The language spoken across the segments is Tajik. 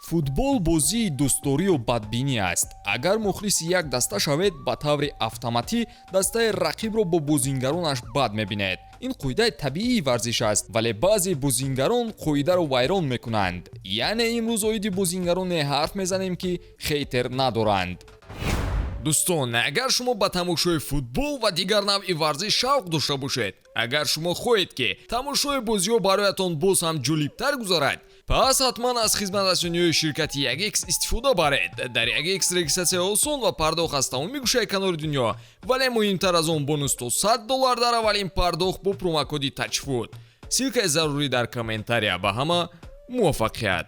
Футбол бозии дӯстдорию бадбинӣ аст. Агар мухлиси як даста шавед, ба таври автоматӣ дастаи рақибро бо бозингаронаш бад мебинед. Ин қоидаи табиии варзиш аст, вале баъзе бозингарон қоидаро вайрон мекунанд. Яъне имрӯз оиди бозингароне ҳарф мезанем, ки хейтер надоранд. Дӯстон, агар шумо ба тамошои футбол ва дигар навъи варзиш шавқ дошта бошед, агар шумо хоҳед, ки тамошои бозиҳо бароятон боз ҳам ҷолибтар гузарад, пас ҳатман аз хизматрасониҳои ширкати 1X истифода баред. Дар 1X регистратсия осон ва пардохт аз тамоми гӯшаи канори дунё, вале муҳимтар аз он, бонус то 100 доллар дар аввалин пардохт бо промокоди ТАЧФУТ. Ссылкаи зарурӣ дар комментария. Ба ҳама муваффақият!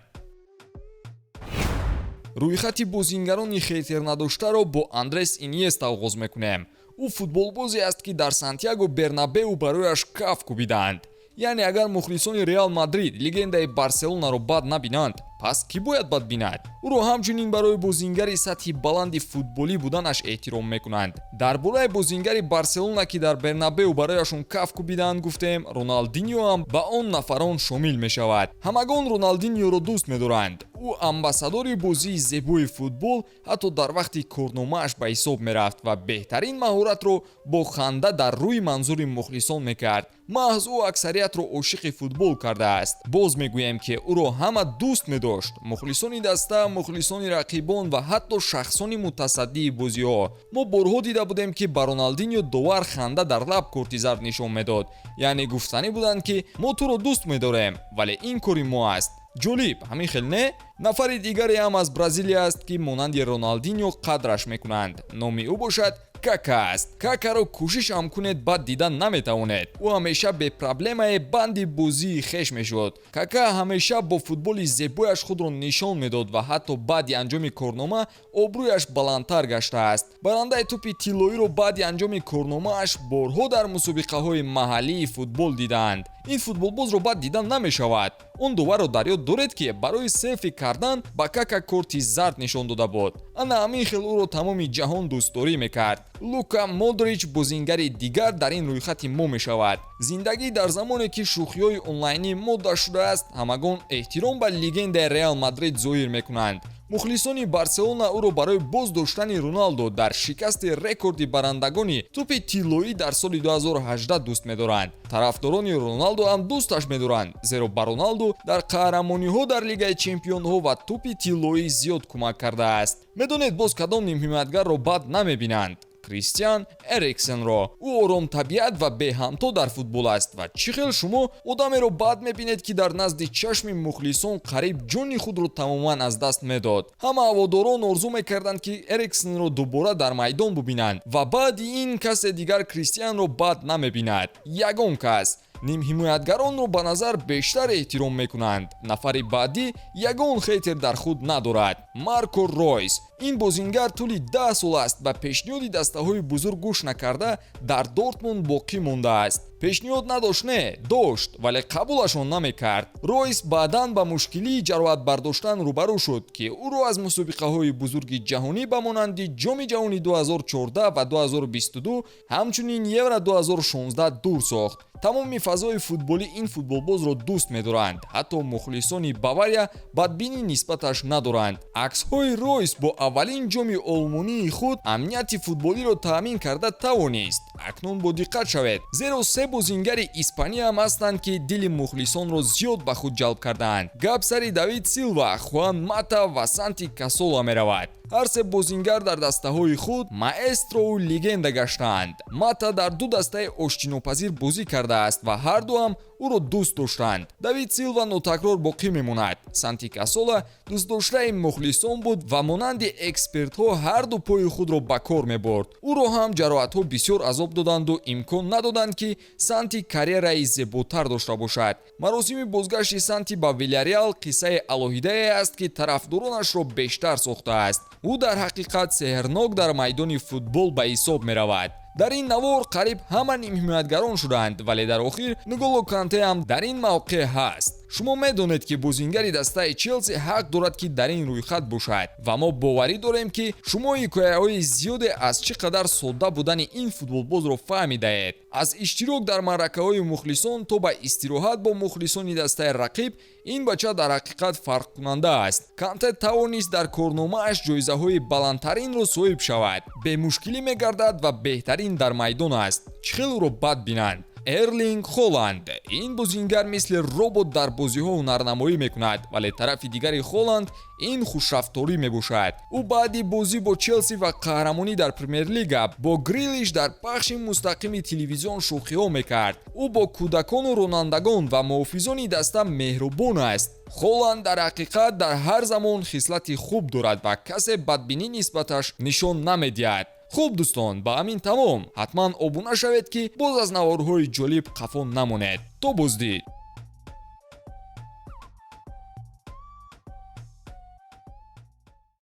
Рӯйхати бозингарони хейтернадоштаро бо Андрес Иньеста оғоз мекунем. Ӯ футболбозе аст, ки дар Сантьяго Бернабеу барояш каф кӯбиданд. Яъне агар мухлисони Реал Мадрид легендаи Барселонаро бад набинанд, пас кӣ бояд бад бинад? Ӯро ҳамчунин барои бозингари сатҳи баланди футболӣ буданаш эҳтиром мекунанд. Дар бораи бозингари Барселона, ки дар Бернабеу барояшон каф кӯбиданд, гуфтем. Роналдиньо ҳам ба он нафарон шомил мешавад. Ҳамагон Роналдиньоро дӯст медоранд. Ӯ амбассадори бозии зебои футбол ҳатто дар вақти корномааш ба ҳисоб мерафт ва беҳтарин маҳоратро бо ханда дар рӯи манзури мухлисон мекард. Маҳз ӯ аксариятро ошиқи футбол кардааст. Боз мегӯем, ки ӯро ҳама дӯст медошт: мухлисони даста, мухлисони рақибон ва ҳатто шахсони мутасаддии бозиҳо. Мо борҳо дида будем, ки ба Роналдиньо довар ханда дар лаб корти зард нишон медод. Яъне гуфтанӣ буданд, ки мо туро дӯст медорем, вале ин кори мо аст. Ҷолиб, ҳамин хел не? Нафари дигаре ҳам аз Бразилия аст, ки монанди Роналдиньо қадраш мекунанд. Номи ӯ бошад Кака аст. Какаро кӯшиш ҳам кунед, бад дидан наметавонед. Ӯ ҳамеша бепроблемае банди бозии хеш мешуд. Кака ҳамеша бо футболи зебояш худро нишон медод ва ҳатто баъди анҷоми корнома обрӯяш баландтар гаштааст. Барандаи тӯпи тиллоиро баъди анҷоми корномааш борҳо дар мусобиқаҳои маҳаллии футбол дидаанд. Ин футболбозро бад дидан намешавад. Он доварро дар ёд доред, ки барои селфи кардан ба Кака корти зард нишон дода буд? Ана ҳамин хел ӯро тамоми ҷаҳон дӯстдорӣ мекард. Лука Модрич бозингари дигар дар ин рӯйхати мо мешавад. Зиндагӣ дар замоне, ки шӯхиҳои онлайнӣ мода шудааст, ҳамагон эҳтиром ба легендаи Реал Мадрид зоҳир мекунанд. Мухлисони Барселона ӯро барои боз доштани Роналдо дар шикасти рекорди барандагони тӯпи тиллоӣ дар соли 2018 дӯст медоранд. Тарафдорони Роналдо ҳам дӯсташ медоранд, зеро ба Роналдо дар қаҳрамониҳо дар Лигаи чемпионҳо ва тӯпи тиллоӣ зиёд кӯмак кардааст. Медонед, боз кадом нимҳимоятгарро бад намебинанд? Кристиан Эриксенро. Ӯ оромтабиат ва беҳамто дар футбол аст. Ва чӣ хел шумо одамеро бад мебинед, ки дар назди чашми мухлисон қариб ҷони худро тамоман аз даст медод? Ҳама ҳаводорон орзу мекарданд, ки Эриксенро дубора дар майдон бубинанд, ва баъди ин касе дигар Кристианро бад намебинад, ягон кас. Нимҳимоятгаронро ба назар бештар эҳтиром мекунанд. Нафари баъдӣ ягон хейтер дар худ надорад: Марко Ройс. Ин бозингар тӯли 10 сол аст ба пешниҳоди дастаҳои бузург гӯш накарда, дар Дортмунд боқӣ мондааст. Пешниҳод надошт? Не, дошт, вале қабулашон намекард. Ройс баъдан ба мушкилии ҷароҳат бардоштан рӯбарӯ шуд, ки ӯро аз мусобиқаҳои бузурги ҷаҳонӣ ба монанди Ҷоми ҷаҳони 2014 ва 2022, ҳамчунин Евро 2016 дур сохт. Тамоми фазои футболӣ ин футболбозро дӯст медоранд. Ҳатто мухлисони Бавария бадбинӣ нисбаташ надоранд. Аксҳои Ройс бо аввалин ҷоми олмонии худ амнияти футболиро таъмин карда тавонист. Акнун бодиққат шавед, зеро се бозингари Испания ҳам ҳастанд, ки дили мухлисонро зиёд ба худ ҷалб кардаанд. Гап сари Давид Силва, Хуан Мата ва Санти Касола меравад. Ҳар се бозингар дар дастаҳои худ маэстроу легенда гаштаанд. Мата дар ду дастаи оштинопазир бозӣ кардааст ва ҳарду ҳам ӯро дӯст доштанд. Давид Силва нотакрор боқӣ мемонад. Санти Касола дӯстдоштаи мухлисон буд ва монанди экспертҳо ҳарду пои худро ба кор мебурд. Ӯро ҳам ҷароҳатҳо бисёр азоб доданду имкон надоданд, ки Санти карьераи зеботар дошта бошад. Маросими бозгашти Санти ба Вилярреал қиссаи алоҳидае аст, ки тарафдоронашро бештар сохтааст. Ӯ дар ҳақиқат сеҳрнок дар майдони футбол ба ҳисоб меравад. Дар ин навор қариб ҳама нимҳимоятгарон шуданд, вале дар охир Нголо Канте ҳам дар ин мавқеъ ҳаст. Шумо медонед, ки бозингари дастаи Челси ҳақ дорад, ки дар ин рӯйхат бошад, ва мо боварӣ дорем, ки шумо ҳикояҳои зиёде аз чӣ қадар содда будани ин футболбозро фаҳмидаед. Аз иштирок дар маъракаҳои мухлисон то ба истироҳат бо мухлисони дастаи рақиб, ин бача дар ҳақиқат фарқкунанда аст. Канте тавонист дар корномааш ҷоизаҳои баландтаринро соҳиб шавад, бемушкилӣ мегардад ва беҳтарин дар майдон аст. Чӣ хел ӯро бад бинанд? Эрлинг Холанд. Ин бозингар мисли робот дар бозиҳо ҳунарнамоӣ мекунад, вале тарафи дигари Холанд ин хушрафторӣ мебошад. Ӯ баъди бозӣ бо Челси ва қаҳрамонӣ дар Премер-лига бо Грилиш дар пахши мустақими телевизион шӯхиҳо мекард. Ӯ бо кӯдакону ронандагон ва муҳофизони даста меҳрубон аст. Холанд дар ҳақиқат дар ҳар замон хислати хуб дорад ва касе бадбинӣ нисбаташ нишон намедиҳад. Хуб, дӯстон, ба ҳамин тамом. Ҳатман обуна шавед, ки боз аз наворҳои ҷолиб қафо намонед. То боздид.